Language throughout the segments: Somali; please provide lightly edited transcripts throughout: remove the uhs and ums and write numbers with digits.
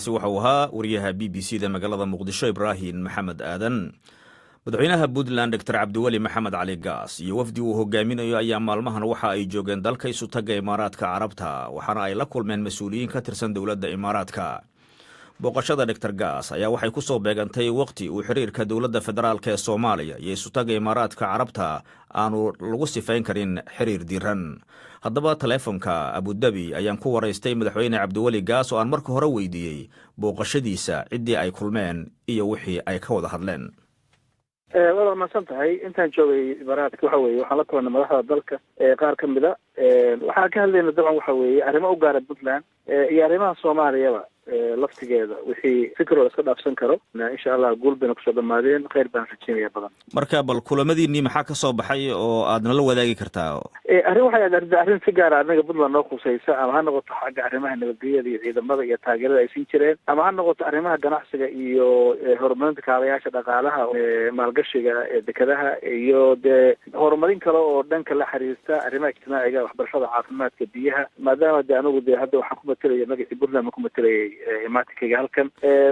Waxau ahaa wariyaha BBC da magaalada Muqdisho, Ibraahim Maxamed Aadan. Madaxweynaha Puntland, Doctor Cabdiweli Maxamed Cali Gaas, iyo wafdi uu hogaaminayo ayaa maalmahan waxa ay joogeen dalka Isutaga Imaaraadka Carabta, waxaana ay la kulmeen mas-uuliyiin ka tirsan dowladda Imaaraadka. Booqashada Doctor Gaas ayaa waxay ku soo beegantay waqti uu xiriirka dowladda federaalka ee Soomaaliya iyo Isutaga Imaaraadka Carabta aanu lagu sifayn karin xiriir diiran. Haddaba, taleefonka Abudabi ayaan ku waraystay Madaxweyne Cabdiweli Gaas, oo aan marka hore weydiiyey booqashadiisa, ciddii ay kulmeen iyo wixii ay ka wada hadleen. Waad mahadsan tahay. Intaan joogay Imaaraadka, waxa weye waxaan la kulanay madaxda dalka qaar ka mida. Waxaan ka hadlayna dabcan waxa weeye arrimo u gaara Puntland iyo arrimaha Soomaaliyaba laftigeeda, wixii fikiroo la iska dhaafsan karo. Insha Allah guul bayna kusoo dhamaadeen, kheyr baan rajeynaya badan. Marka bal kulamadiinii maxaa ka soo baxay oo aad nala wadaagi kartaa? Arrin waxay ahayd arrin si gaara anaga Puntland noo khusaysa, ama ha noqoto xagga arrimaha nabadgelyada iyo ciidamada iyo taageerada ay siin jireen, ama ha noqoto arrimaha ganacsiga iyo horumarinta kaabayaasha dhaqaalaha, maalgashiga dekedaha, iyo dee horumarin kale oo dhanka la xiriirta arrimaha ijtimaaciga, waxbarashada, caafimaadka, biyaha. Maadaama de anigu de hadda waxaan ku matelaya magacii Puntland ma ku matelayay imaatikayga halkan,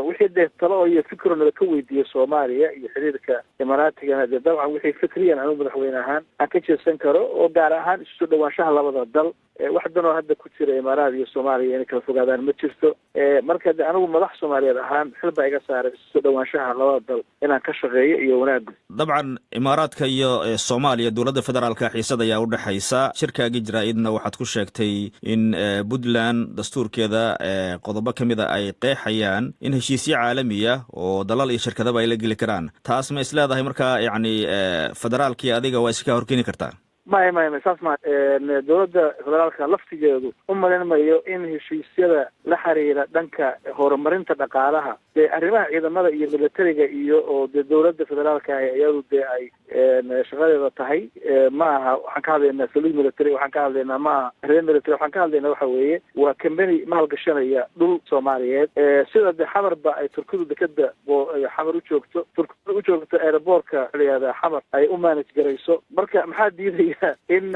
wixii dee talo iyo fikro nala ka weydiiyey Soomaaliya iyo xiriirka Imaaraatigana, dee dabcan wixii fikriyan anigu madaxweyne ahaan aan ka jeedsan karo oo gaar ahaan isu soo dhawaanshaha labada dal. Wax danoo hadda ku jira Imaaraad iyo Soomaaliya inay kala fogaadaan ma jirto. Marka de anigu madax Soomaaliyeed ahaan xil baa iga saaray isu soo dhawaanshaha labada dal inaan ka shaqeeyo iyo wanaaga. Dabcan Imaaraadka iyo Soomaaliya, dowladda federaalka, xiisad ayaa udhexaysa. Shirkaagii jaraa-idna waxaad ku sheegtay in Puntland dastuurkeeda qodobo ka mida ay qeexayaan in heshiisyo caalamiya oo dalal iyo shirkadaba ay la geli karaan. Taas ma is leedahay markaa, yacni, federaalkii adiga waa iska horkeeni kartaa? Maya, maya, may, saas ma. Dowladda federaalka laftigeedu u malayn mayo in heshiisyada la xiriira dhanka horumarinta dhaqaalaha, dee arrimaha ciidamada iyo militariga iyo oo dee dowladda federaalka ah iyadu dee ay shaqadeeda tahay ma aha. Waxaan ka hadlaynaa saliid military, waxaan ka hadlaynaa ma aha arrimo military. Waxaan ka hadlaynaa waxa weeye waa company maalgashanaya dhul Soomaaliyeed, sida dee Xamarba ay Turkidu dekeda Xamar u joogto, Turkidu u joogto airportka la yihahda Xamar ay u manage garayso. Marka maxaa diidaya in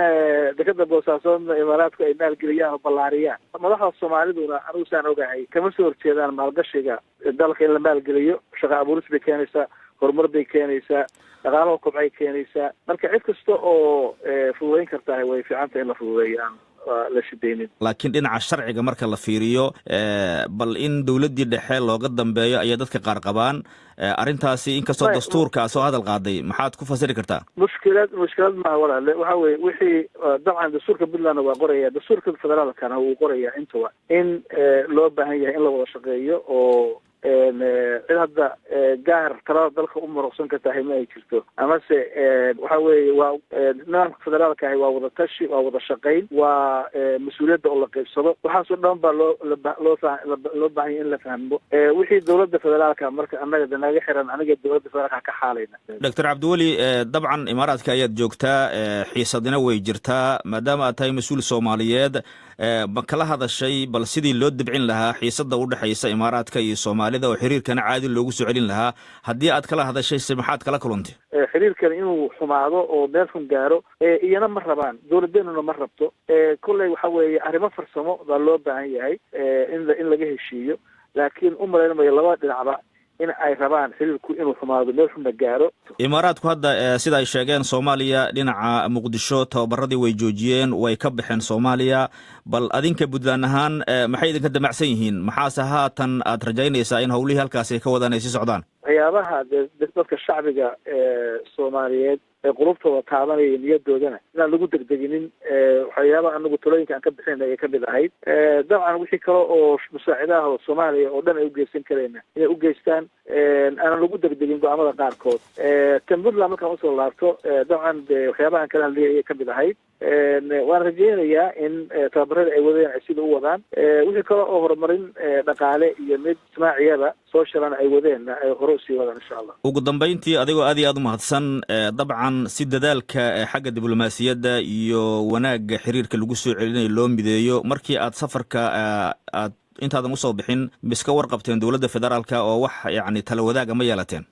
dekeda Boosaasoodna Imaaraadku ay maalgeliyaan oo ballaariyaan? Madaxda Soomaaliduna, anigu saan ogahay, kama soo horjeedaan maalgashiga dalka in la maalgeliyo. Shaqa abuuris bay keenaysaa, horumar bay keenaysaa, dhaqaalaha kobcay keenaysaa. Marka cid kasta oo fududeyn kartahay way fiicanta in la fududeeyo, aan la shidaynin. Laakiin dhinaca sharciga marka la fiiriyo, bal in dowladdii dhexe looga dambeeyo ayaa dadka qaar qabaan arrintaasi, inkastoo dastuurkaa soo hadal qaaday. Maxaad ku fasiri kartaa? Mushkilad maha, walaale. Waxa weye wixii dabcan dastuurka Puntlandna waa qoraya, dastuurka federaalkana wuu qoraya intaba in loo baahan yahay in la wada shaqeeyo, oo cid hadda gaar talada dalka u muruqsan kartahay ma ay jirto. Amase waxa weeye waa nidaamka federaalka ahi waa wada tashi, waa wada shaqayn, waa mas-uuliyadda oo la qaybsado. Waxaasoo dhan baa loo loo baahan yahay in la fahmo wixii dowladda federaalka. Marka annaga de naga xiran, aniga dowladda federaalka ka xaalayna. Doctor Cabdiweli, dabcan Imaaraadka ayaad joogtaa, xiisadina way jirtaa. Maadaama aad tahay mas-uul Soomaaliyeed, ma kala hadashay bal sidii loo dibcin lahaa xiisada udhexaysa Imaaraadka iyo Soomaalida oo xiriirkana caadi loogu soo celin lahaa? Haddii aad kala hadashay se, maxaad kala kulantay? Xiriirkan inuu xumaado oo meel xun gaaro iyana ma rabaan, dowladeenuna ma rabto. Kolley waxa weeye arrimo farsamo baa loo baahan yahay in laga heshiiyo, laakiin u malaynmayo labada dhinacba in ay rabaan xiriirku inuu xumaado, meel xunna gaaro. Imaaraadku hadda, sida ay sheegeen, Soomaaliya dhinaca Muqdisho tababaradii way joojiyeen, way ka baxeen Soomaaliya. Bal adinka Puntland ahaan maxay idinka damacsan yihiin? Maxaase haatan aad rajaynaysaa in howlihii halkaasi ka wadaan ay sii socdaan? Waxyaabaha dee dadka shacbiga Soomaaliyeed ee qulubtooda taabanaya, niyadoodana inaan lagu degdeginin, waxyaabaha anagu talooyinka aan ka bixinayna ayay kamid ahayd. Dabcan wixii kale oo musaacidaha oo Soomaaliya oo dhan ay ugeysan kareenna inay ugeystaan, aanan lagu degdegin go-aamada qaarkood. Tan Puntland markaan usoo laabto, dabcan de waxyaabaha aan kala hadlayay ayay kamid ahayd. Waan rajeynayaa in tababarada ay wadeen ay sida u wadaan, wixii kale oo horumarin dhaqaale iyo mid ijtimaaciyaba soo shalan ay wadeenna ay hore usii wadaan, insha Allah. Ugu dambeyntii, adigoo aad iyo aad u mahadsan, dabcan si dadaalka xagga diblomaasiyadda iyo wanaagga xiriirka lagu soo celinayo loo mideeyo, markii aad safarka aad intaadan usoo bixin miska warqabteen dowladda federaalka oo wax yacni tala wadaaga ma yeelateen?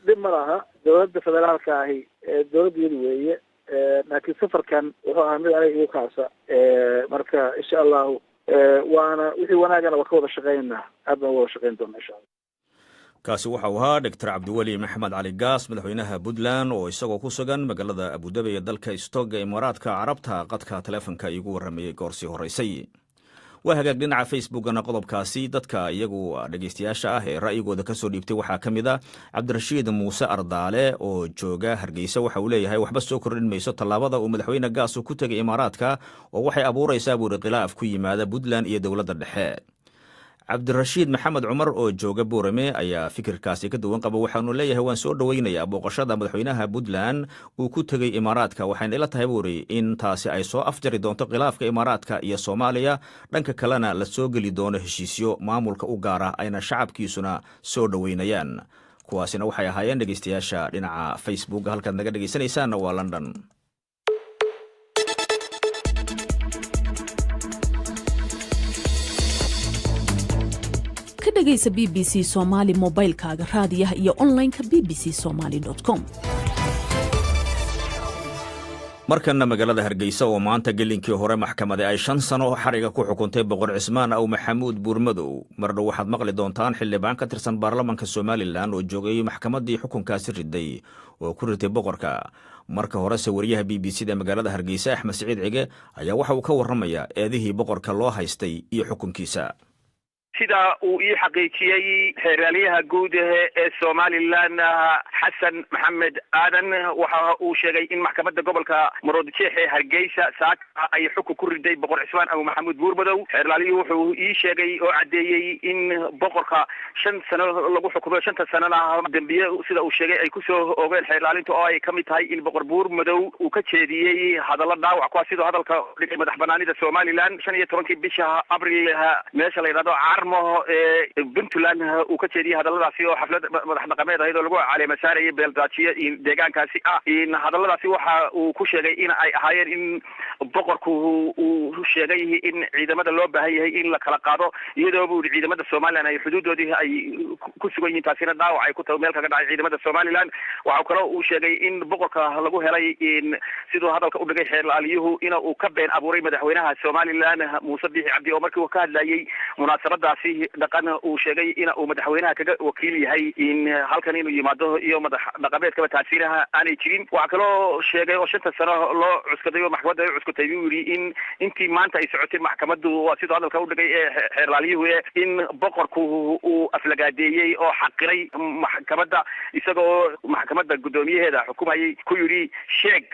Dhib ma laha, dowladda federaalka ahi dowladda weeye, laakiin safarkan wuxuu ahaa mid aniga igu kaasa. Marka insha Allahu Waana wixii wanaagana waa ka wada shaqeynaa, aad baan wada shaqeyn doona, insha Allah. Kaasi waxa uu ahaa Doctor Cabdiweli Maxamed Cali Gaas, madaxweynaha Puntland, oo isagoo ku sugan magaalada Abudabi ee dalka Istoga Imaaraadka Carabta qadka taleefonka iigu warramayey goorsii horeysay. Waa hagaag. Dhinaca Facebookana qodobkaasi dadka iyagu dhegeystayaasha ah ee ra'yigooda kasoo dhiibtay waxaa ka mid a Cabdirashiid Muuse Ardaale oo jooga Hargeysa. Waxa uu leeyahay, waxba soo kordhin mayso tallaabada uu madaxweyne Gaasu ku tegay Imaaraadka, oo waxay abuuraysaa, buuri, khilaaf ku yimaada Puntland iyo dowladda dhexe. Cabdirashiid Maxamed Cumar oo jooga Boorame ayaa fikirkaasi ka duwan qaba. Waxaanu leeyahay, waan soo dhoweynayaa booqashada madaxweynaha Puntland uu ku tegey Imaaraadka. Waxayna ila tahay, buuri, in taasi ay soo afjari doonto khilaafka Imaaraadka iyo Soomaaliya, dhanka kalena la soo geli doono heshiisyo maamulka u gaara, ayna shacabkiisuna soo dhoweynayaan. Kuwaasina waxay ahaayeen dhegeystayaasha dhinaca Facebook. Halkaad naga dhegeysanaysaanna waa London. Ka dhegaysa BBC Soomaali mobilkaaga, raadiyaha iyo onlineka bbcsomali.com. Markana magaalada Hargeysa, oo maanta gelinkii hore maxkamadi ay 5 sano xariga ku xukuntay Boqor Cismaan Aw Maxamuud Buurmadow. Mardhow waxaad maqli doontaan xildhibaan ka tirsan baarlamanka Somaliland oo joogay maxkamaddii xukunkaasi riday oo ku ritay boqorka. Marka horese, wariyaha BBC da magaalada Hargeysa, Axmed Siciid Cige, ayaa waxa uu ka warramayaa eedihii boqorka loo haystay iyo xukunkiisa. Sida uu ii xaqiijiyey xeeraalyaha guud ee Somaliland, Xasan Maxamed Aadan, waxa uu sheegay in maxkamadda gobolka Maroodijeex ee Hargeysa saaka ay xukun ku riday Boqor Cismaan Abu Maxamuud Buurmadow. Xeerlaaliyuhu wuxuu ii sheegay oo caddeeyey in boqorka 5 sano lagu xukumay, shanta sanona dembiye sida uu sheegay ay kusoo oogeen xeerlaalinta, oo ay kamid tahay in Boqor Buurmadow uu ka jeediyey hadallo dhaawac kuwa, sidoo hadalka dhigay, madax banaanida Somaliland 15-kii bisha Abril meesha la yidhahdo Carmo ee Puntland uu ka jeediyey hadalladaasi, oo xaflad madax dhaqameed ahayd oo lagu caleema saarayay beeldaajiye deegaankaasi ah. Hadalladaasi waxa uu ku sheegay in ay ahaayeen in boqorku uu sheegay in ciidamada loo baahan yahay in la kala qaado, iyadoo buu yihi ciidamada Somaliland ay xuduudoodii ay ku sugan yihiin, taasina dhaawac ay ku tahay meel kaga dhacay ciidamada Somaliland. Waxa kaloo uu sheegay in boqorka lagu helay, siduu hadalka u dhigay xeerlaaliyuhu, ina uu ka been abuuray madaxweynaha Somaliland, Muuse Biixi Cabdi, oo markii uu ka hadlayay munaasabadaasi dhaqan uu sheegay ina uu madaxweynaha kaga wakiil yahay in halkan inuu yimaado iyo madax dhaqameedkaba, taasinaha aanay jirin. Waxaa kaloo sheegay oo shanta sano loo cuskaday oo maxkamadda ay cuskatay, buu yidhi, in intii maanta ay socotay maxkamaddu, waa siduu hadalka u dhigay ee xeerlaaliyuhu, in boqorku uu aflagaadeeyey oo xaqiray maxkamadda, isagoo maxkamadda guddoomiyaheeda xukumayay ku yidhi, "Sheeg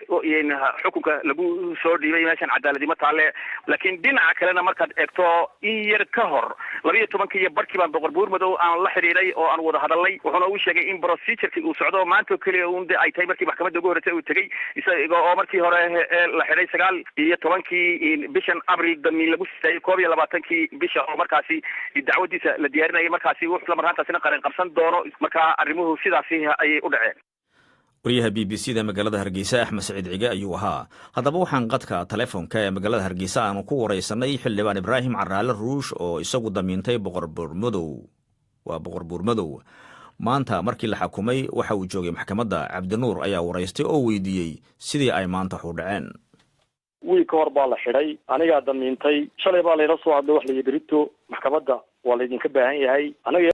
xukunka lagu soo dhiibay, meeshan cadaaladnimo taale." Laakiin dhinaca kalena markaad eegto, in yar ka hor 12-kii iyo barkii baan Boqor Buurmadow aan la xidhiidhay oo aan wada hadalnay. Wuxuuna uu sheegay in procedureki uu socdo maanta oo keliya un de ay tahay markii maxkamadda ugu horreysay uu tegey, isaga oo markii hore la xidhay 19-kii bishan Abril, damiin lagu sidaayay 21-kii bisha, oo markaasi dacwadiisa la diyaarinayay, markaasi wuxuu isla marhaantaasina qaran qabsan doono. Marka arrimuhu sidaasi ayay u dhaceen. Wariyaha BBC da magaalada Hargeysa, Axmed Saciid Cige, ayuu ahaa. Haddaba waxaan qadka telefoonka ee magaalada Hargeysa aanu ku wareysanay xildhibaan Ibraahim Caraale Ruush, oo isagu damiintay Boqor Buurmadow. Waa Boqor Buurmadow. Maanta markii la xakumay waxa uu joogay maxkamadda. Cabdinuur ayaa waraystay oo weydiiyey sidii ay maanta waxu dhaceen. Wiil ka hor baa la xidhay, anigaa damiintay. Shalay baa layla soo hadlay, wax layi berito maxkamadda waa laydinka baahan yahay anaga.